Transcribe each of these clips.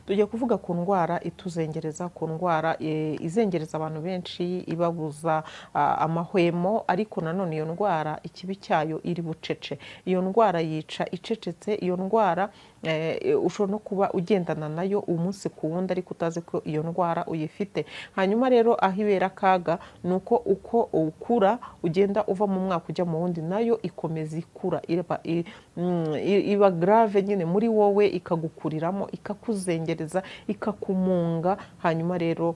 Tugiye kuvuga ku ndwara ituzengereza, ku ndwara izengereza abantu benshi, ibabuza amahwemo. Ariko nanone iyo ndwara, ikibi cyayo, iri bucece. Iyo ndwara yica icecetse. Iyo ndwara ushobora no kuba ugendana nayo umunsi ku wundi, ariko utazi ko iyo ndwara uyifite. Hanyuma rero aho ibera akaga ni uko uko ukura, ugenda uva mu mwaka ujya mu wundi, nayo ikomeza ikura, iba grave nyine muri wowe, ikagukuriramo, ikakuzengereza, ikakumunga. Hanyuma rero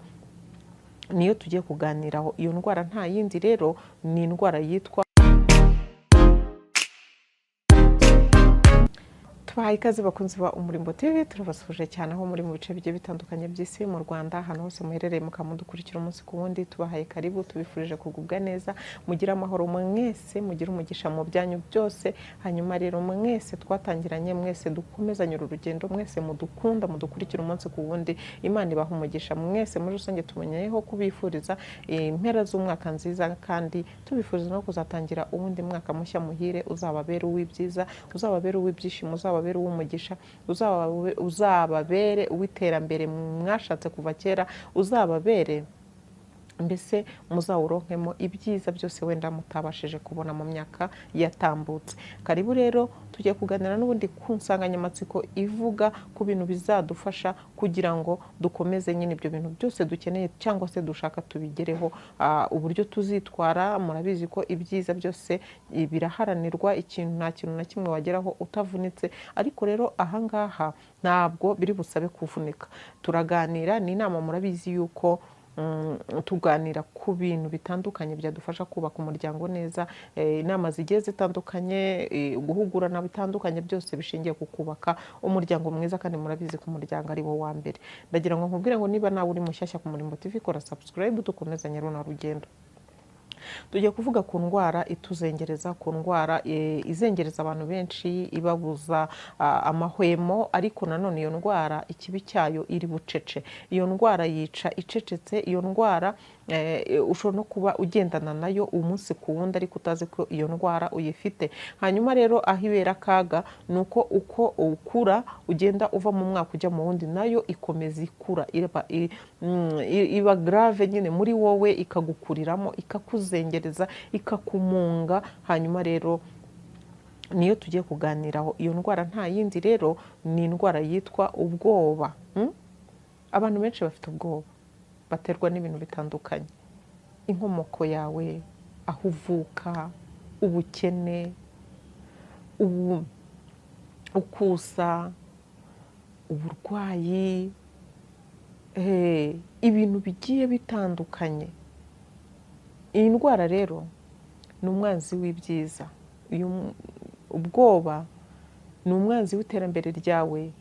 niyo tugiye kuganiraho. Iyo ndwara nta yindi rero, ni indwara yitwa... Tubahaye ikaze, bakunzi ba Umurimbo TV. Turabasuhuje cyane aho muri mu bice bigiye bitandukanye by'isi, mu Rwanda, ahantu hose muherereye mukamudukurikira umunsi ku wundi. Tubahaye karibu, tubifurije kugubwa neza, mugire amahoro mwese, mugire umugisha mu byanyu byose. Hanyuma rero mwese twatangiranye, mwese dukomezanye uru rugendo, mwese mudukunda, mudukurikira umunsi ku wundi, Imana ibaha umugisha mwese muri rusange. Tumenyeyeho kubifuriza impera z'umwaka nziza, kandi tubifuriza no kuzatangira uwundi mwaka mushya muhire, uzababera uw'ibyiza, uzababera uw'ibyishimo, uzababera uw'umugisha, uzababere uw'iterambere mwashatse kuva kera, uzababere mbese muzawuronkemo ibyiza byose wenda mutabashije kubona mu myaka yatambutse. Karibu rero, tugiye kuganira n'ubundi ku nsanganyamatsiko ivuga ku bintu bizadufasha kugira ngo dukomeze nyine ibyo bintu byose dukeneye cyangwa se dushaka tubigereho. Uburyo tuzitwara, murabizi ko ibyiza byose biraharanirwa. Ikintu, nta kintu na kimwe wageraho utavunitse. Ariko rero ahangaha ntabwo biri busabe kuvunika. Turaganira, ni inama. Murabizi yuko tuganira ku bintu bitandukanye byadufasha kubaka umuryango neza, inama zigiye zitandukanye, guhugurana bitandukanye, byose bishingiye ku kubaka umuryango mwiza. Kandi murabizi ko umuryango ari wo wa mbere. Ndagira ngo nkubwire ngo niba nawe uri mushyashya ku Murimbo TV, kora subscribe, dukomezanye runo rugendo. Tugiye kuvuga ku ndwara ituzengereza, ku ndwara izengereza abantu benshi, ibabuza amahwemo. Ariko nanone iyo ndwara, ikibi cyayo, iri bucece. Iyo ndwara yica icecetse. Iyo ndwara ushobora no kuba ugendana nayo umunsi ku wundi, ariko utazi ko iyo ndwara uyifite. Hanyuma rero aho ibera akaga ni uko uko ukura, ugenda uva mu mwaka ujya mu wundi, nayo ikomeza ikura, iba grave nyine muri wowe, ikagukuriramo, ikakuzengereza, ikakumunga. Hanyuma rero niyo tugiye kuganiraho. Iyo ndwara nta yindi rero, ni indwara yitwa ubwoba. Abantu benshi bafite ubwoba baterwa n'ibintu bitandukanye: inkomoko yawe, aho uvuka, ubukene, ukusa, uburwayi, ibintu bigiye bitandukanye. Iyi ndwara rero ni umwanzi w'ibyiza. Ubwoba ni umwanzi w'iterambere ryawe,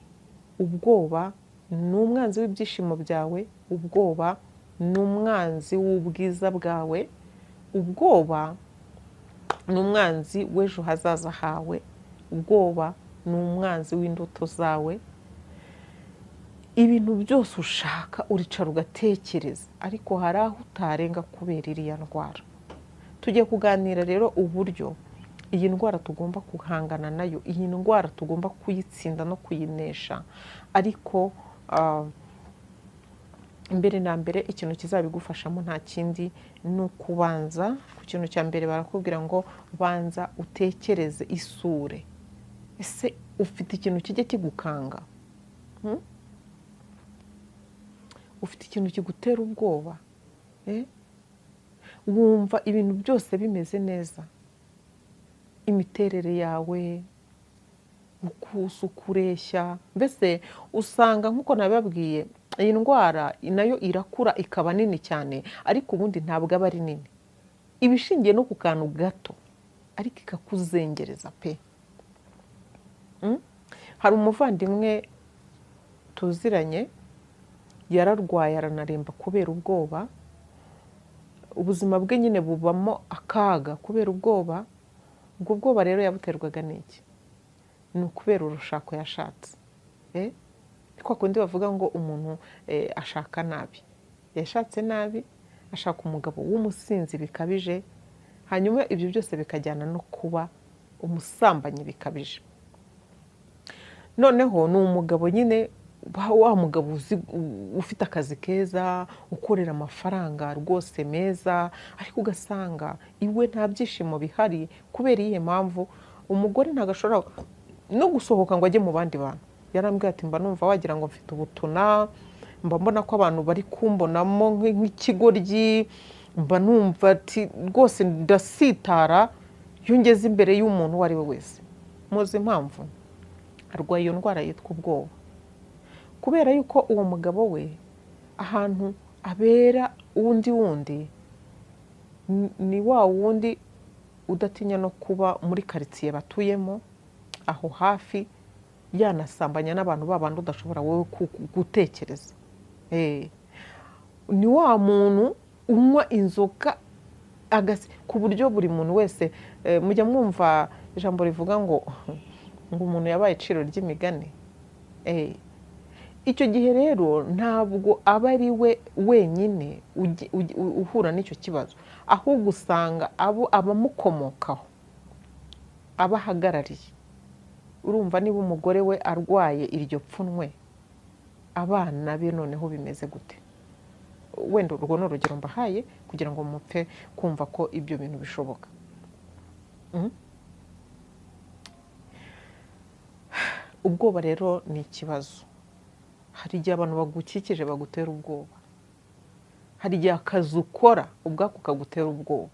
ubwoba ni umwanzi w'ibyishimo byawe, ubwoba ni umwanzi w'ubwiza bwawe, ubwoba ni umwanzi w'ejo hazaza hawe, ubwoba ni umwanzi w'indoto zawe. Ibintu byose ushaka, uricara ugatekereza, ariko hari aho utarenga kubera iriya ndwara. Tugiye kuganira rero uburyo iyi ndwara tugomba guhangana nayo, iyi ndwara tugomba kuyitsinda no kuyinesha. Ariko mbere na mbere, ikintu kizabigufashamo nta kindi, ni ukubanza ku kintu cya mbere. Barakubwira ngo banza utekereze isure. Ese ufite ikintu kijya kigukanga? Hmm? Ufite ikintu kigutera ubwoba? Eh? Wumva ibintu byose bimeze neza, imiterere yawe, ukusa, ukureshya, mbese usanga nk'uko nabibabwiye, iyi ndwara nayo irakura ikaba nini cyane, ariko ubundi ntabwo aba ari nini, iba ishingiye no ku kantu gato, ariko ikakuzengereza pe. Hari umuvandimwe tuziranye yararwaye, aranaremba kubera ubwoba. Ubuzima bwe nyine bubamo akaga kubera ubwoba. Ubwo bwoba rero yabuterwaga n'iki? Ni ukubera urushako yashatse. Ni kwa kundi bavuga ngo umuntu ashaka nabi. Yashatse nabi, ashaka umugabo w'umusinzi bikabije, hanyuma ibyo byose bikajyana no kuba umusambanyi bikabije. Noneho ni umugabo nyine Wa mugabo ufite akazi keza, ukorera amafaranga rwose meza, ariko ugasanga iwe nta byishimo bihari. Kubera iyihe mpamvu? Umugore ntabwo ashobora no gusohoka ngo ajye mu bandi bantu. Yarambwiye ati: "Mba numva wagira ngo mfite ubutuna, mba mbona ko abantu bari kumbonamo nk'ikigoryi, mba numva ati rwose ndasitara iyo ngeze imbere y'umuntu uwo ari we wese." Muzi impamvu? Arwaye iyo ndwara yitwa ubwoba, kubera yuko uwo mugabo we ahantu abera undi wundi ni wa wundi udatinya no kuba muri karitsiye batuyemo aho hafi, yanasambanya n'abantu babandi udashobora wowe gutekereza. Ni wa muntu unywa inzoga ku buryo buri muntu wese, mujya mwumva ijambo rivuga ngo umuntu yabaye iciro ry'imigani. Icyo gihe rero ntabwo aba ari we wenyine uhura n'icyo kibazo, ahubwo usanga abo abamukomokaho, abo ahagarariye. Urumva niba umugore we arwaye iryo pfunwe, abana be noneho bimeze gute? Wenda urwo ni urugero mbahaye kugira ngo mupfe kumva ko ibyo bintu bishoboka. Ubwoba rero ni ikibazo. Hari igihe abantu bagukikije bagutera ubwoba, hari igihe akazi ukora ubwako kagutera ubwoba,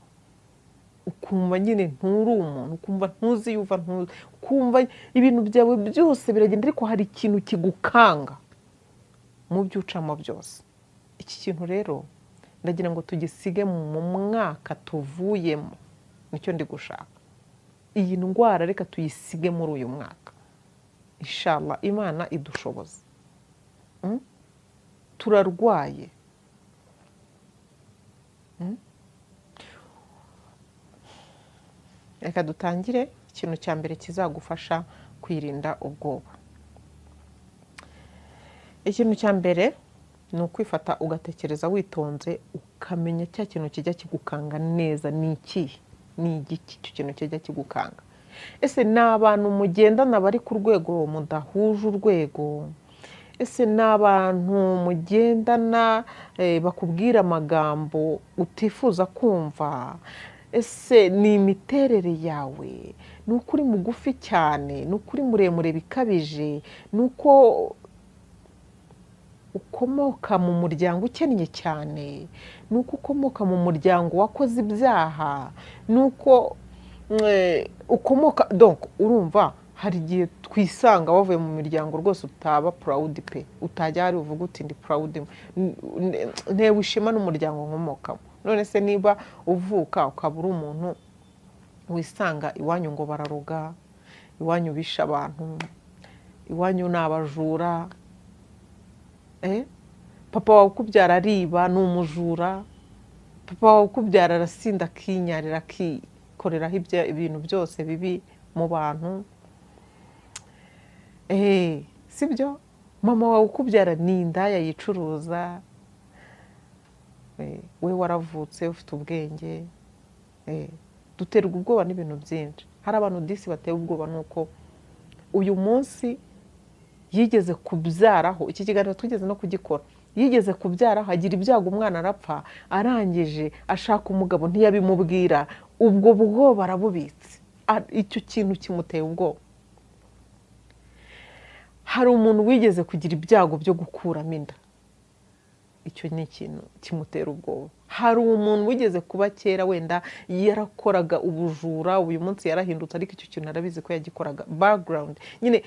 ukumva nyine nturi umuntu, ukumva ntuzi iyo uva, ntuzi, ukumva ibintu byawe byose biragenda, ariko hari ikintu kigukanga mu byo ucamo byose. Iki kintu rero ndagira ngo tugisige mu mwaka tuvuyemo, nicyo ndi gushaka. Iyi ndwara reka tuyisige muri uyu mwaka, inshallah Imana idushoboza. Turarwaye. Reka dutangire ikintu cya mbere kizagufasha kwirinda ubwoba. Ikintu cya mbere ni ukwifata ugatekereza witonze, ukamenya cya kintu kijya kigukanga neza ni ikihe, ni igiki icyo kintu kijya kigukanga. Ese ni abantu mugendana bari ku rwego mudahuje urwego? Ese ni abantu mugendana bakubwira amagambo utifuza kumva? Ese ni imiterere yawe? Ni uko uri mugufi cyane? Ni uko uri muremure bikabije? Ni uko ukomoka mu muryango ukennye cyane? Ni uko ukomoka mu muryango wakoze ibyaha? Ni uko ukomoka, donc urumva hari igihe twisanga wavuye mu miryango rwose utaba proud pe, utajya hari uvuga uti: "Ndi proud, ntewe ishema n'umuryango nkomokamo." None se niba uvuka ukaba uri umuntu wisanga iwanyu ngo bararoga, iwanyu bishe abantu, iwanyu ni abajura, papa wawe ukubyara ariba, ni umujura, papa wawe ukubyara arasinda, akinyarira, akikoreraho ibintu byose bibi mu bantu, sibyo? Mama wawe ukubyara ni indaya yicuruza, we waravutse ufite ubwenge. Duterwa ubwoba n'ibintu byinshi. Hari abantu disi batewe ubwoba nuko uyu munsi yigeze kubyaraho, iki kiganiro twigeze no kugikora, yigeze kubyaraho agira ibyago, umwana arapfa, arangije ashaka umugabo ntiyabimubwira. Ubwo bwoba arabubitse, icyo kintu kimuteye ubwoba. Hari umuntu wigeze kugira ibyago byo gukuramo inda, icyo ni ikintu kimutera ubwoba. Hari umuntu wigeze kuba kera wenda yarakoraga ubujura, uyu munsi yarahindutse, ariko icyo kintu arabizi ko yagikoraga. Background nyine,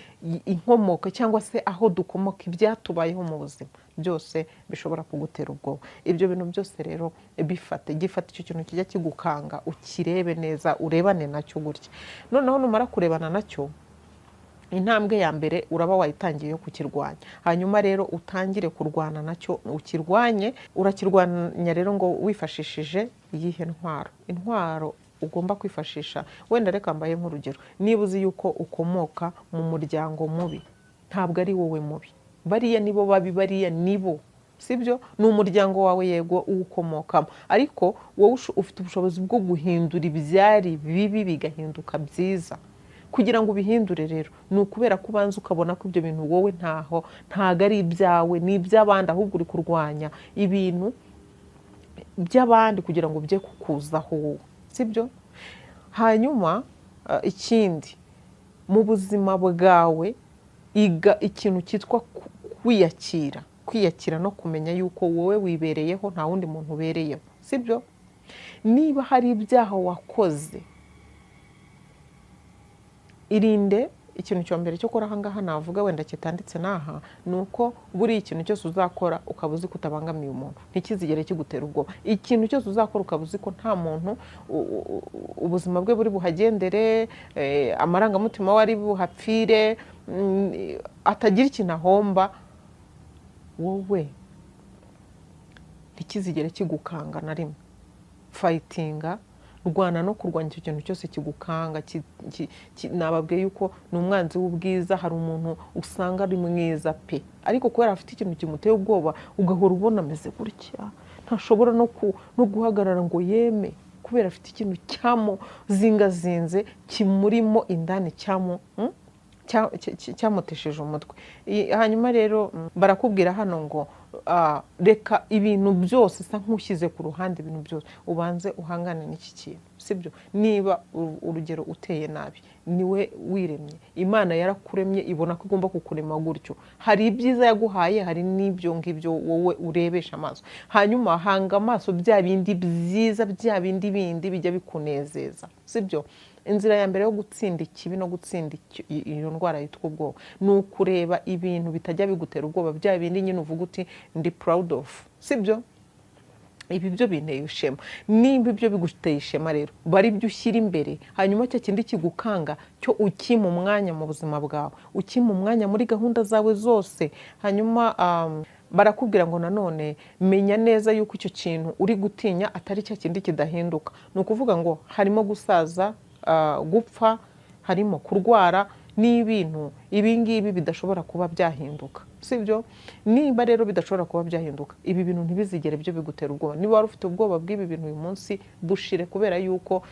inkomoko cyangwa se aho dukomoka, ibyatubayeho mu buzima byose bishobora kugutera ubwoba. Ibyo bintu byose rero bifate, gifate icyo kintu kijya kigukanga, ukirebe neza, urebane nacyo gutya. Noneho numara kurebana nacyo, intambwe ya mbere uraba wayitangiye yo kukirwanya. Hanyuma rero utangire kurwana nacyo, ukirwanye. Urakirwanya rero ngo wifashishije iyihe ntwaro? Intwaro ugomba kwifashisha, wenda reka mbaye nk'urugero: niba uzi yuko ukomoka mu muryango mubi, ntabwo ari wowe mubi, bariya nibo babi, bariya nibo, sibyo? Ni umuryango wawe, yego, uwukomokamo, ariko wowe ufite ubushobozi bwo guhindura ibyari bibi bigahinduka byiza. Kugira ngo ubihindure rero, ni ukubera ko ubanza ukabona ko ibyo bintu wowe ntaho, ntago ari ibyawe, ni iby'abandi, ahubwo uri kurwanya ibintu by'abandi kugira ngo bijye kukuzaho wowe, sibyo? Hanyuma ikindi, mu buzima bwawe iga ikintu cyitwa kwiyakira, kwiyakira no kumenya yuko wowe wibereyeho, nta wundi muntu ubereyeho, sibyo? Niba hari ibyaha wakoze, irinde. Ikintu cya mbere cyo gukora aha ngaha navuga wenda kitanditse n'aha, ni uko buriya ikintu cyose uzakora ukaba uzi ko utabangamiye umuntu, ntikizigere kigutera ubwoba. Ikintu cyose uzakora ukaba uzi ko nta muntu ubuzima bwe buri buhagendere, amarangamutima we ari buhapfire, atagira ikintu ahomba, wowe ntikizigere kigukanga na rimwe. Fightinga, rwana no kurwanya icyo kintu cyose kigukanga. Nababwiye yuko ni umwanzi w'ubwiza. Hari umuntu usanga ari mwiza pe, ariko kubera afite ikintu kimuteye ubwoba, ugahora ubona ameze gutya, ntashobora no guhagarara ngo yeme, kubera afite ikintu cyamuzingazinze, kimurimo indani, cyamutesheje umutwe. Hanyuma rero barakubwira hano ngo reka ibintu byose, sa nk'ushyize ku ruhande ibintu byose, ubanze uhangane n'iki kintu, sibyo? Niba urugero uteye nabi, niwe wiremye. Imana yarakuremye, ibona ko igomba kukurema gutyo. Hari ibyiza yaguhaye, hari n'ibyo ngibyo wowe urebesha amaso. Hanyuma hanga amaso bya bindi byiza, bya bindi bindi bijya bikunezeza, sibyo? Inzira ya mbere yo gutsinda ikibi no gutsinda iyo ndwara yitwa ubwoba ni ukureba ibintu bitajya bigutera ubwoba, bya bindi nyine uvuga uti: "Ndi proud of", sibyo? "Ibi byo binteye ishema." Nimba ibyo biguteye ishema rero, bari byo ushyira imbere. Hanyuma cya kindi kigukanga cyo ukima umwanya mu buzima bwawe, ukima umwanya muri gahunda zawe zose. Hanyuma barakubwira ngo nanone menya neza yuko icyo kintu uri gutinya atari cya kindi kidahinduka. Ni ukuvuga ngo harimo gusaza, gupfa, harimo kurwara, n'ibintu ibi ngibi bidashobora kuba byahinduka, sibyo? Niba rero bidashobora kuba byahinduka, ibi bintu ntibizigere byo bigutera ubwoba. Niba wari ufite ubwoba bw'ibi bintu uyu munsi, bushire, kubera yuko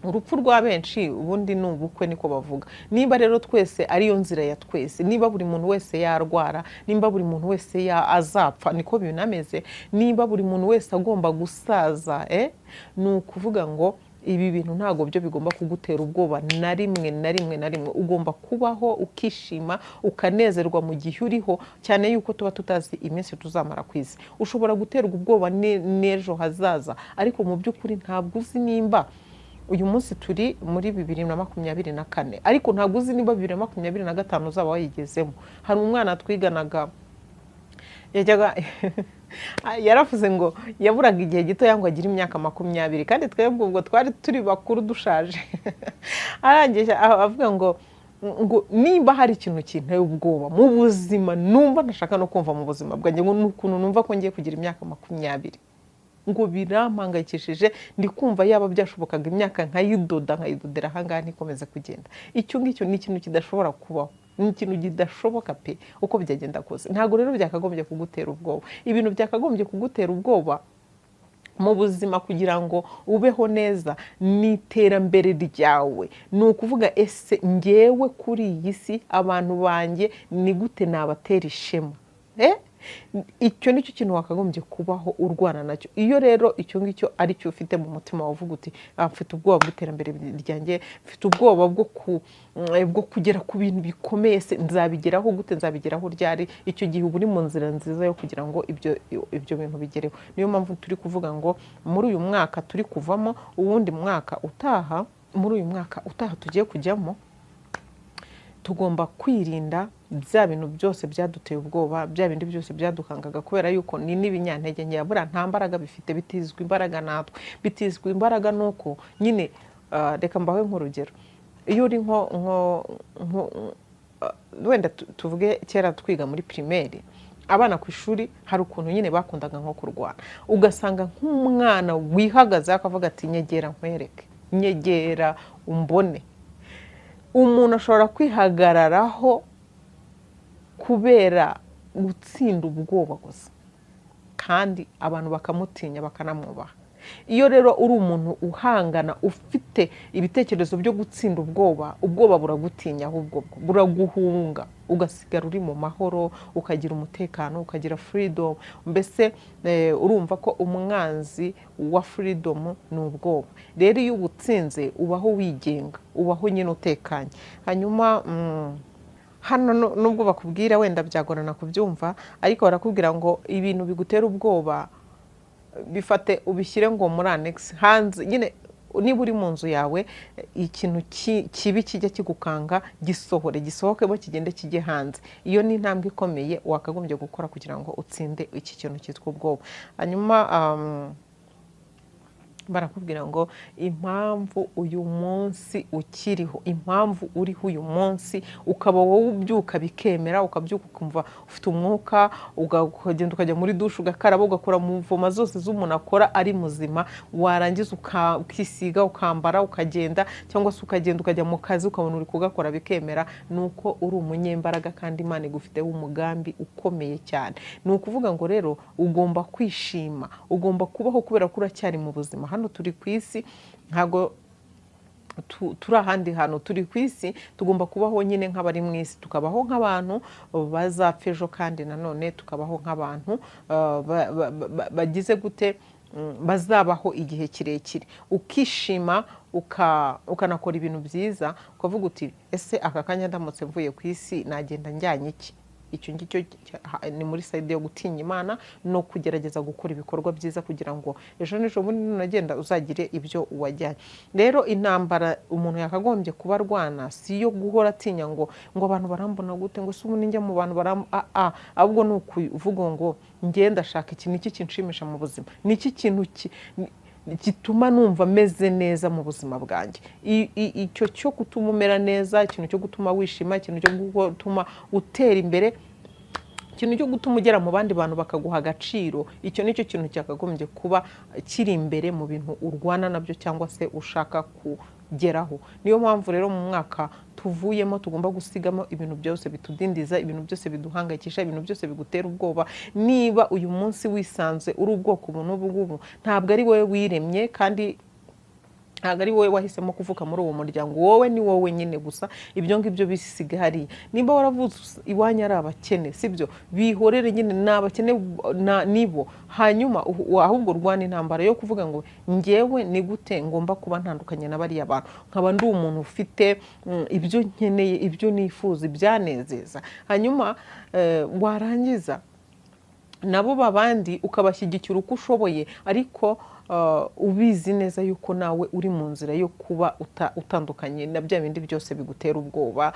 urupfu rwa benshi ubundi ni ubukwe, niko bavuga. Niba rero twese ariyo nzira ya twese, niba buri muntu wese yarwara, nimba buri muntu wese azapfa, niko binameze, niba buri muntu wese agomba gusaza, ni ukuvuga ngo ibi bintu ntabwo byo bigomba kugutera ubwoba na rimwe, na rimwe, na rimwe. Ugomba kubaho ukishima, ukanezerwa mu gihe uriho, cyane yuko tuba tutazi iminsi tuzamara ku isi. Ushobora guterwa ubwoba n'ejo hazaza, ariko mu by'ukuri ntabwo uzi nimba uyu munsi turi muri 2024, ariko ntabwo uzi niba 2025 uzaba wayigezemo. Hari umwana twiganaga yajyaga yaravuze ngo yaburaga igihe gito ngo agire imyaka 20, kandi twebwe ubwo twari turi bakuru dushaje. Arangije avuga ngo nimba hari ikintu kinteye ubwoba mu buzima, numva ntashaka no kumva mu buzima bwanjye, ngo ni ukuntu numva ko ngiye kugira imyaka 20, ngo birampangayikishije, ndi kumva yaba byashobokaga imyaka nkayidoda, nkayidodera ahangaha ntikomeze kugenda. Icyo ngicyo ni ikintu kidashobora kubaho, ni ikintu kidashoboka pe, uko byagenda kose. Ntabwo rero byakagombye kugutera ubwoba. Ibintu byakagombye kugutera ubwoba mu buzima kugira ngo ubeho neza ni iterambere ryawe. Ni ukuvuga: ese ngewe kuri iyi si abantu banjye ni gute nabatera ishema? Icyo ni cyo kintu wakagombye kubaho urwana nacyo. Iyo rero icyo ngicyo ari cyo ufite mu mutima wawe, uvuga uti: "Mfite ubwoba bw'iterambere ryanjye, mfite ubwoba bwo kugera ku bintu bikomeye, se nzabigeraho gute, nzabigeraho ryari?" Icyo gihe uba uri mu nzira nziza yo kugira ngo ibyo bintu bigereho. Niyo mpamvu turi kuvuga ngo muri uyu mwaka turi kuvamo, uwundi mwaka utaha, muri uyu mwaka utaha tugiye kujyamo, tugomba kwirinda bya bintu byose byaduteye ubwoba, bya bindi byose byadukangaga, kubera yuko ni n'ibinyantege nkeya. Buriya nta mbaraga bifite, bitizwa imbaraga natwe, bitizwa imbaraga nuko nyine reka mbahe nk'urugero. Iyo uri nko wenda tuvuge kera twiga muri primaire, abana ku ishuri hari ukuntu nyine bakundaga nko kurwana, ugasanga nk'umwana wihagaze akavuga ati: "Nyegera nkwereke, nyegera umbone." Umuntu ashobora kwihagararaho kubera gutsinda ubwoba gusa, kandi abantu bakamutinya, bakanamwubaha. Iyo rero uri umuntu uhangana, ufite ibitekerezo byo gutsinda ubwoba, ubwoba buragutinya, ahubwo bwo buraguhunga, ugasigara uri mu mahoro, ukagira umutekano, ukagira freedom. Mbese urumva ko umwanzi wa freedom ni ubwoba. Rero iyo ubutsinze, ubaho wigenga, ubaho nyine utekanye. Hanyuma hano nubwo bakubwira, wenda byagorana kubyumva, ariko barakubwira ngo ibintu bigutera ubwoba bifate ubishyire ngo muri annex, hanze nyine. Niba uri mu nzu yawe, ikintu kibi kijya kigukanga, gisohore, gisohokemo, kigende kijye hanze. Iyo ni intambwe ikomeye wakagombye gukora kugira ngo utsinde iki kintu cyitwa ubwoba. Hanyuma barakubwira ngo impamvu uyu munsi ukiriho, impamvu uriho uyu munsi, ukaba wowe ubyuka bikemera, ukabyuka ukumva ufite umwuka, ukagenda ukajya muri dushe, ugakaraba, ugakora mouvement zose z'umuntu akora ari muzima, warangiza ukisiga, ukambara, ukagenda, cyangwa se ukagenda ukajya mu kazi, ukabona uri kugakora bikemera, ni uko uri umunyembaraga kandi Imana igufiteho umugambi ukomeye cyane. Ni ukuvuga ngo rero ugomba kwishima, ugomba kubaho kubera ko uracyari mu buzima. Hano turi ku isi, ntabwo turi ahandi hantu, turi ku isi. Tugomba kubaho nyine nk'abari mu isi, tukabaho nk'abantu bazapfa ejo, kandi nanone tukabaho nk'abantu bagize gute, bazabaho igihe kirekire. Ukishima, ukanakora ibintu byiza, ukavuga uti: "Ese aka kanya ndamutse mvuye ku isi, nagenda njyanye iki?" Icyo ngicyo ni muri side yo gutinya Imana no kugerageza gukora ibikorwa byiza kugira ngo ejo n'ejo bundi nunagenda uzagire ibyo wajyanye. Rero intambara umuntu yakagombye kuba arwana si iyo guhora atinya ngo abantu barambona gute, ngo se ubu ninjya mu bantu baram a a ahubwo ni ukuvuga ngo njye ndashaka iki, ni iki kinshimisha mu buzima, ni iki kintu gituma numva meze neza mu buzima bwanjye. Icyo cyo gutuma umera neza, ikintu cyo gutuma wishima, ikintu cyo gutuma utera imbere, ikintu cyo gutuma ugera mu bandi bantu bakaguha agaciro, icyo ni cyo kintu cyakagombye kuba kiri imbere mu bintu urwana nabyo cyangwa se ushaka kugeraho. Niyo mpamvu rero mu mwaka tuvuyemo tugomba gusigamo ibintu byose bitudindiza, ibintu byose biduhangayikisha, ibintu byose bigutera ubwoba. Niba uyu munsi wisanze uri ubwoko ubu n'ubu ngubu, ntabwo ari wowe wiremye, kandi ntabwo ari wowe wahisemo kuvuka muri uwo muryango. Wowe ni wowe nyine gusa, ibyo ngibyo bisiga hariya. Nimba waravutse iwanyu ari abakene, sibyo, bihorere nyine, ni abakene nibo. Hanyuma ahubwo urwana intambara yo kuvuga ngo ngewe ni gute ngomba kuba ntandukanye na bariya bantu, nkaba ndi umuntu ufite ibyo nkeneye, ibyo nifuza, ibyanezeza. Hanyuma warangiza nabo babandi ukabashyigikira uko ushoboye, ariko ubizi neza yuko nawe uri mu nzira yo kuba utandukanye na bya bindi byose bigutera ubwoba.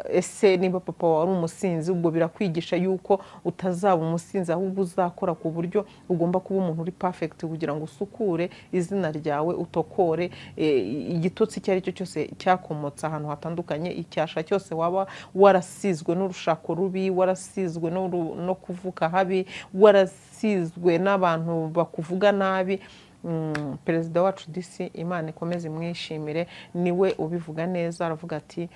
Ese niba papa wawe ari umusinzi, ubwo birakwigisha yuko utazaba umusinzi, ahubwo uzakora ku buryo ugomba kuba umuntu uri perfect kugira ngo usukure izina ryawe, utokore igitutsi icyo ari cyo cyose cyakomotse ahantu hatandukanye, icyasha cyose waba warasizwe n'urushako rubi, warasizwe no kuvuka habi, warasizwe n'abantu bakuvuga nabi. Perezida wacu disi, Imana ikomeze imwishimire, niwe ubivuga neza, aravuga ati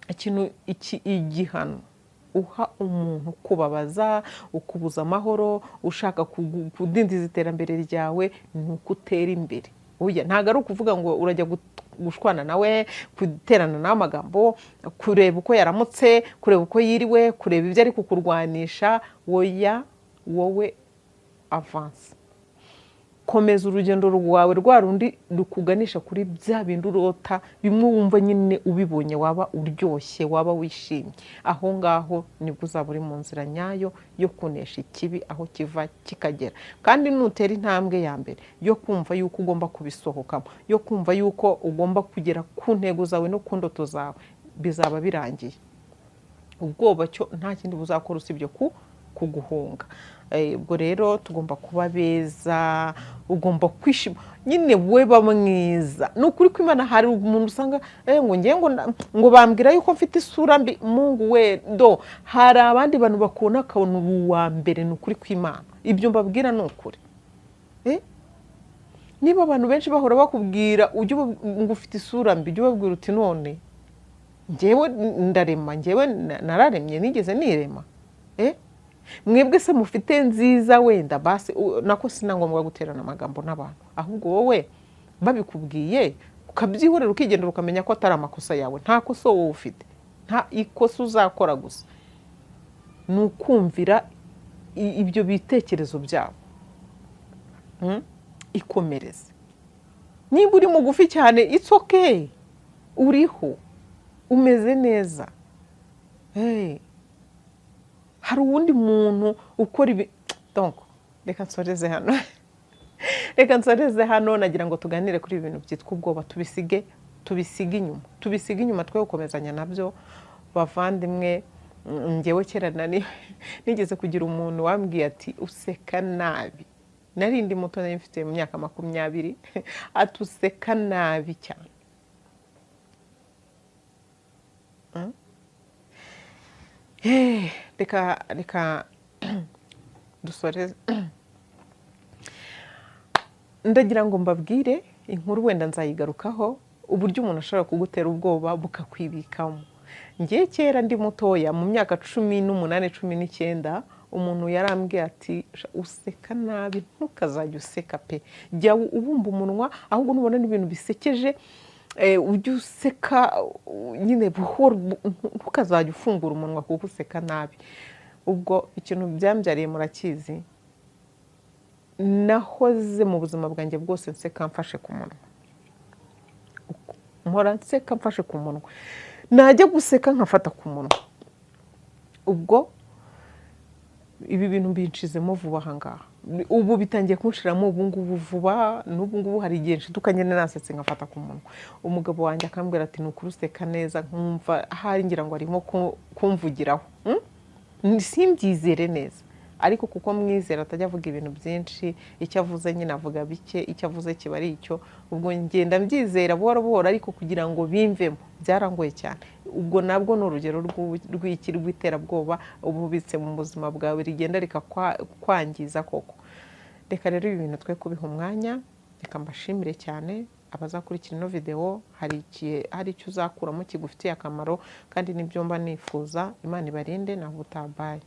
ikintu iki, igihano uha umuntu kubabaza, ukubuza amahoro, ushaka kudindiza iterambere ryawe, ni uko utera imbere. Oya, ntabwo ari ukuvuga ngo urajya gushwana nawe, guterana nawe amagambo, kureba uko yaramutse, kureba uko yiriwe, kureba ibyo ari kukurwanisha. Oya, wowe avance, komeza urugendo rwawe, rwa rundi rukuganisha kuri bya bindi urota, bimwe wumva nyine ubibonye waba uryoshye, waba wishimye. Aho ngaho nibwo uzaba uri mu nzira nyayo yo kunesha ikibi aho kiva kikagera. Kandi nutera intambwe ya mbere yo kumva yuko ugomba kubisohokamo, yo kumva yuko ugomba kugera ku ntego zawe no ku ndoto zawe, bizaba birangiye. Ubwoba cyo nta kindi buzakora usibye kuguhunga. Ubwo rero tugomba kuba beza, ugomba kwishima nyine, we ba mwiza. Ni ukuri ko Imana, hari umuntu usanga ngo ngewe ngo bambwira yuko mfite isura mbi. Mungu we, do hari abandi bantu bakubona akabona ubu wa mbere. Ni ukuri kw'Imana, ibyo mbabwira ni ukuri. Niba abantu benshi bahora bakubwira ujye ngo ufite isura mbi, ujye ubabwira uti: "None ngewe ndarema, ngewe nararemye, nigeze nirema?" Mwebwe se mufite nziza wenda basi nako sina ngombwa guterana amagambo n'abantu, ahubwo wowe babikubwiye ukabyihorera, ukigendera, ukamenya ko atari amakosa yawe. Nta kosa wowe ufite, nta ikosa uzakora gusa ni ukumvira ibyo bitekerezo byabo. Ikomereze. Niba uri mugufi cyane, it's okay, uriho, umeze neza. Hey. Hari uwundi muntu ukora ibi. Donc reka nsoreze hano, reka nsoreze hano. Nagira ngo tuganire kuri ibi bintu byitwa ubwoba, tubisige, tubisige inyuma, tubisige inyuma, twe gukomezanya nabyo. Bavandimwe, njyewe kera nari nigeze kugira umuntu wambwiye ati: "Useka nabi." Nari ndi muto, nari mfite mu myaka 20. Ati: "Useka nabi cyane." Reka dusoreze. Ndagira ngo mbabwire inkuru, wenda nzayigarukaho, uburyo umuntu ashobora kugutera ubwoba bukakwibikamo. Ngewe kera ndi mutoya, mu myaka 18, 19, umuntu yarambwiye ati: "Sha, useka nabi, ntukazajya useka pe, jya ubumba umunwa, ahubwo nubona n'ibintu bisekeje ujye useka nyine buhoro, ntukazajya ufungura umunwa kuko useka nabi." Ubwo ikintu byambyariye murakizi: nahoze mu buzima bwanjye bwose nseka mfashe ku munwa. Mpora nseka mfashe ku munwa, najya guseka nkafata ku munwa. Ubwo ibi bintu mbinshizemo vuba aha ngaha, ubu bitangiye kunshiramo ubu ngubu vuba. N'ubu ngubu hari igihe nshiduka nyine nasetse nkafata ku munwa, umugabo wanjye akambwira ati: "Ni ukuri useka neza." Nkumva ahari ngira ngo arimo kumvugiraho. Simbyizere neza, ariko kuko mwizera atajya avuga ibintu byinshi, icyo avuze nyine avuga bike, icyo avuze kiba ari icyo. Ubwo ngenda mbyizera buhoro buhoro, ariko kugira ngo bimvemo byarangoye cyane. Ubwo nabwo ni urugero rw'iki? Rw'iterabwoba uba ubitse mu buzima bwawe, rigenda rikakwangiza koko. Reka rero ibi bintu twe kubiha umwanya. Reka mbashimire cyane abazakurikira ino videwo. Hari igihe hari icyo uzakuramo kigufitiye akamaro, kandi nibyo mba nifuza. Imana ibarinde. Naho ubutaha, bye.